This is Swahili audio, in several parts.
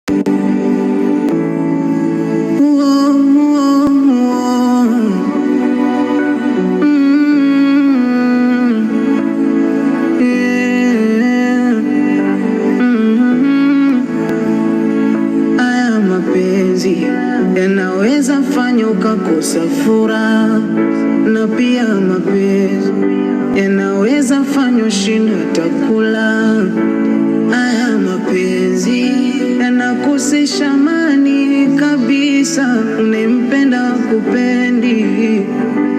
Oh. Yeah. Haya mapenzi yanaweza fanya ukakosa furaha, na pia mapenzi yanaweza fanya ushindwe hata kula. Haya mapenzi yanakosesha amani kabisa, unempenda kupendi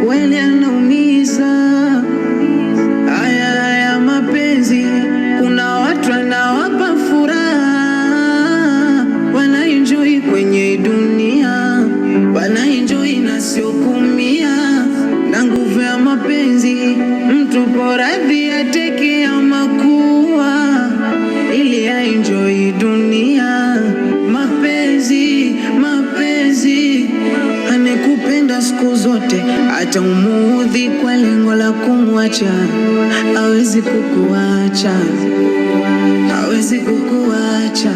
kweli, anaumiza. Haya mapenzi, kuna watu anawapa furaha, wanaenjoy kwenye dunia, wanaenjoy na sio kumia. Na nguvu ya mapenzi, mtu poradhi ateke ama kuwa, ili aenjoy dunia. Mapenzi, mapenzi, anekupenda siku zote, hata umuudhi kwa lengo la kumwacha, hawezi kukuacha, hawezi kukuacha.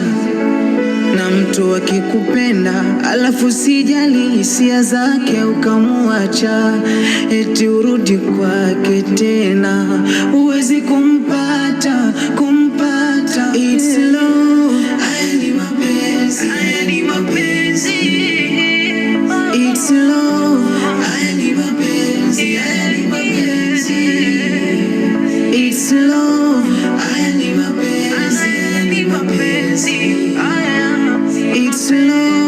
Na mtu akikupenda alafu sijali hisia zake ukamuacha, eti urudi kwake tena, huwezi kumpata, kumpata. It's love, haya ni mapenzi, haya ni mapenzi. It's love, haya ni mapenzi, haya ni mapenzi. It's love, haya ni mapenzi, haya ni mapenzi. It's love.